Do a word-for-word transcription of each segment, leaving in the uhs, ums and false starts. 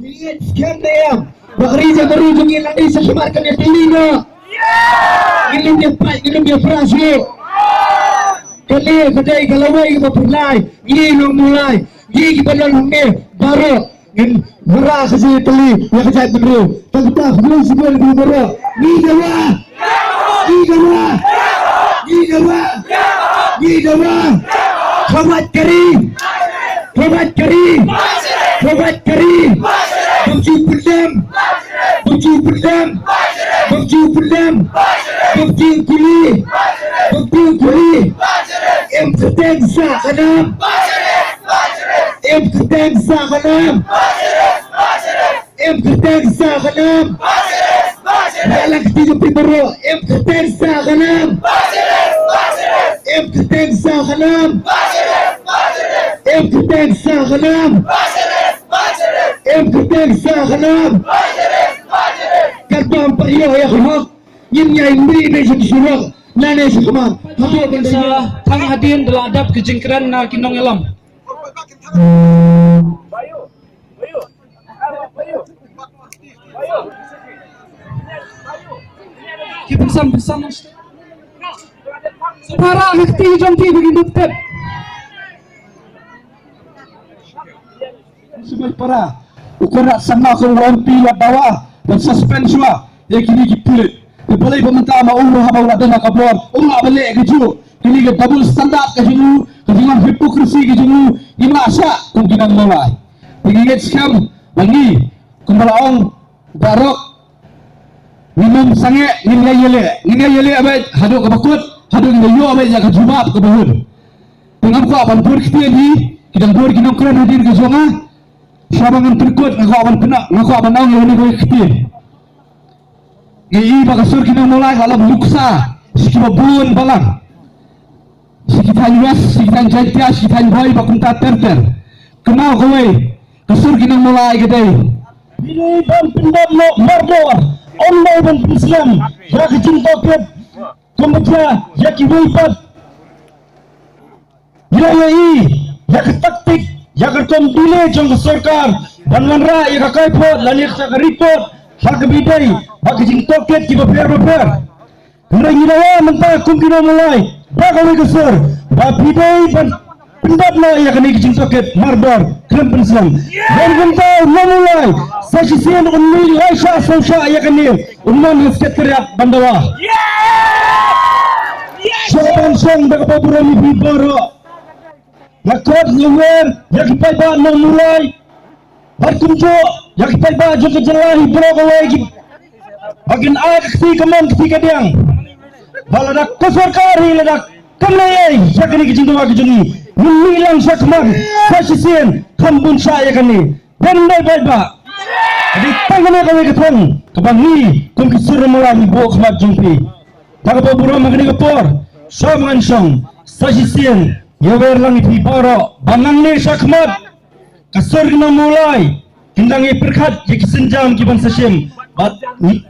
Ngi ngeit skhem ne em ba ka ri jong ka ri jong ngi la dei sha khmat kane Delhi noh. Ngi lim ïa pait, ngi lim ïa pra shuh. Kane ka dei ka lawei kaba pynlai. Ngi nong Mawlai, ngi kiba don hangne baroh ngin wanrah ka jingïatylli ïa ka jaitbynriew. Tang kita khublei shibun ïa phi baroh. Ngi dawa, ngi dawa, ngi dawa, ngi dawa. Khawat kari. Khawat kari. Khawat kari. Bym ju pyndem. Bym ju pyndem. Bym ju pyndem. Bym ju kuli. Bym ju kuli. Em kyrteng sa ka nam. Em kyrteng sa ka nam. Em kyrteng sa ka nam. Ïa lang kti jong phi baroh. Em kyrteng sa ka nam. Em kyrteng sa ka nam. Em kyrteng sa ka nam. Em kyrteng sa ka nam. Katba ym pat ïoh ïa ka hok, ngin ïai mih beit sha ki surok, nangne sha khmat. Haduh ban sa thang hadien da la dap ka jingkren na ki nongïalam. Ki pynsan pynsan. Sa para ka kti jong ki ba kin dup tep. Sumai para. U Conrad Sangma ka u M P la dawa ban suspend shuwa ïa kine ki pulit. Te balei ba mynta ma u haba u la don ha ka bor u la ba leh kajuh? Kine ki double standard ka jong u, ka jinglong hypocrisy ka jong u, ngi ma shah kum ki nong Mawlai. Te ngi ngeit skhem ba ngi kumba la ong Bah Rok, ngin ym sangeh, ngin ïa ïaleh, ngin ïa ïaleh beit haduh kaba kut, haduh ngin ïa ïoh beit ïa ka jubab kaba hun. Te ngam kwah ban bud ktien hi, ki dang bud ki nongkren hadien ka jong nga. Shuwa ba ngan pynkut nga kwah ban kynnoh, nga kwah ban ong ïa une kawei ka ktien. Ngi i ba ka sur ki nong Mawlai ka la nuksa sha kiba bun balang, sha ki thaiñ West, sha ki thaiñ Jaintia, sha ki thaiñ Bhoi ba kumta ter ter. Kynmaw kawei, ka sur ki nong Mawlai ka dei, phi dei ban pyndap noh mardor, ym dei ban pynslem ïa ka jingtohkit. Kumba jia ïa kiwei pat, ngi la ïohi ïa ka taktik, ïa ka rukom delay jong ka sorkar ban wanrah ïa ka kaipot lane ka report ha kaba ïadei bad ka jingtohkit kiba pher ba pher. Hynrei ngi dawa mynta kum ki nong Mawlai da kawei ka sur ba phi dei ban pyndap noh ïa kane ka jingtohkit mardor, khlem pynslem. Ban kumta u nong Mawlai sa shisien un mih lai shah saw shah ïa kane, un mon ha Secretariat ban dawa. Sha ban shong da kaba burom ïa phi baroh. Nga khot nga wer ïa ki paidbah nong Mawlai, bad kumjuh ïa ki paidbah jong ka jylla hi baroh kawei ki, ba kin ai ka kti kamon kti kadiang. Ba lada ka sorkar hi lada kam leh ei ïa kane ka jingdawa ka jong ngi, ngin mih lang sha khmat sa shisien, kham bun shah ïa kane. Ban dei paidbah. Ka dei tang kane kawei ka thong kaba ngi kum ki sur Mawlai ngi buh khmat jong phi. Da kaba burom ha kane ka por, sha ban shong sa shisien, ïa wer lang ïa phi baroh ba nangne sha khmat ka sur ki nong Mawlai kin dang ïa pyrkhat ïa ki sienjam ki ban sa shim. Bad ngi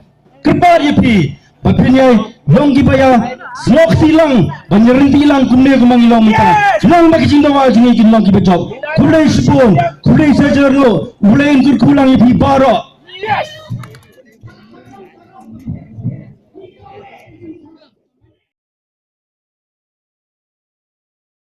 kyrpad ïa phi ba phin ïai long kiba ïa snoh kti lang ban ïa ryntih lang kumne kumba ngi long mynta. Nang ba ki jingdawa jong ngi kin long kiba jop. Khublei shibun, khublei shihajar nguh, U Blei un kyrkhu lang ïa phi baroh.